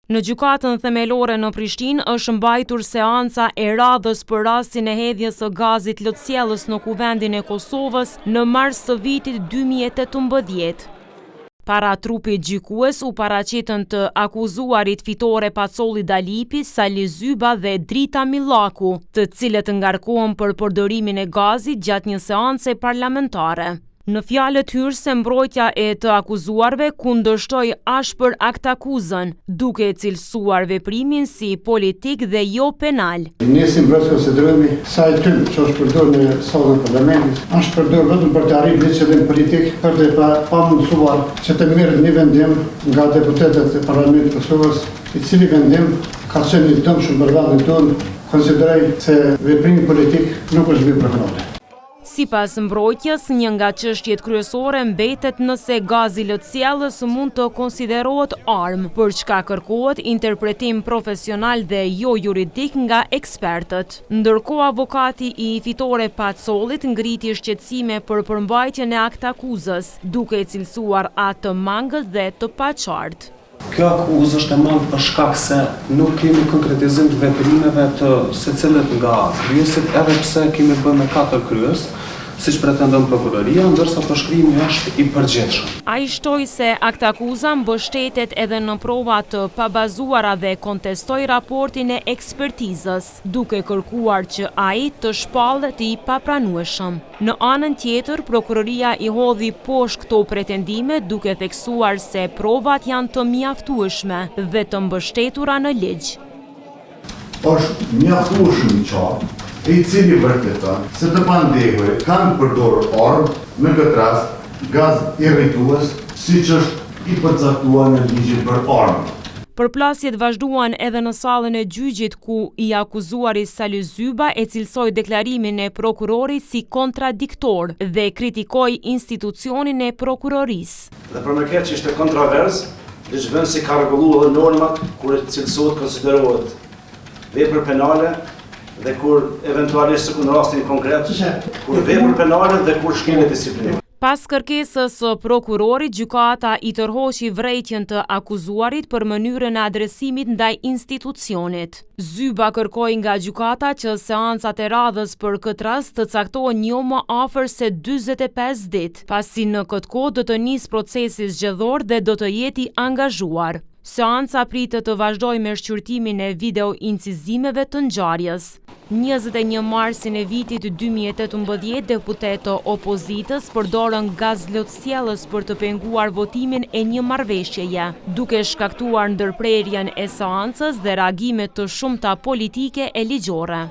Në Gjykatën Themelore në Prishtinë është mbajtur seanca e radhës për rastin e hedhjes së gazit lotsjellës në Kuvendin e Kosovës në mars të vitit 2018. Para trupit gjykues u paraqitën të akuzuarit Fitore Pacolli Dalipi, Sali Zyba dhe Drita Millaku, të cilët ngarkohen për përdorimin e gazit gjatë një seance parlamentare. Në fjalët hyrëse mbrojtja e të akuzuarve kundërshtoi ashpër aktakuzën, duke e cilësuar veprimin si politik dhe jo penal. Ne si mbrojtës konsiderojmë se ai tym që është përdorur në sallën e parlamentit është përdorur vetëm për të arritur një qëllim politik për të pamundësuar që të merret një vendim nga deputetët e Parlamentit të Kosovës, i cili vendim ka qenë i dëmshëm për vendin tonë, konsideroj se veprimi politik nuk është vepër penale. Sipas mbrojtjes, një nga çështjet kryesore mbetet nëse gazi lotsjellës mund të konsiderohet armë, për çka kërkohet interpretim profesional dhe jo juridik nga ekspertët. Ndërkohë avokati i Fitore Pacollit ngriti shqetësime për përmbajtjen e aktakuzës, duke e cilësuar atë të mangët dhe të paqartë. Kjo akuzë është e mangët për shkak se nuk kemi konkretizim të veprimeve të secilit nga kryesit edhe pse kemi të bëjmë me katër kryes, siç pretendon prokuroria, ndërsa përshkrimi është i përgjithshëm. Ai shtoi se aktakuza mbështetet edhe në prova të pabazuara dhe kontestoi raportin e ekspertizës, duke kërkuar që ai të shpallet i papranueshëm. Në anën tjetër, prokuroria i hodhi poshtë këto pretendime duke theksuar se provat janë të mjaftueshme dhe të mbështetura në ligj. Është mjaftueshëm i qartë, i cili vërteton se të pandehurit kanë përdorur armë, në këtë rast gaz irritues, siç është i përcaktuar në Ligjin për Armët. Përplasjet vazhduan edhe në sallën e gjyqit ku i akuzuari Sali Zyba e cilësoi deklarimin e prokurorit si kontradiktor dhe kritikoi institucionin e prokurorisë. Dhe për më keq ishte kontravers, ligjvënësi ka rregulluar edhe normat kur cilësohet konsiderohet vepër penale dhe kur eventualisht sikur në rastin konkret, kur vepër penale dhe kur shkelje disiplinore. Pas kërkesës së prokurorit, gjykata i tërhoqi vërejtjen të akuzuarit për mënyrën e adresimit ndaj institucionit. Zyba kërkoi nga gjykata që seancat e radhës për këtë rast të caktohen jo më afër se 45 ditë, pasi në këtë kohë do të nisë procesi zgjedhor dhe do të jetë i angazhuar. Seanca pritet të vazhdojë me shqyrtimin e video-incizimeve të ngjarjes. 21 marsin e vitit 2018, deputetë të opozitës përdorën gaz lotsjellës për të penguar votimin e një marrëveshjeje, duke shkaktuar ndërprerjen e seancës dhe reagime të shumta politike e ligjore.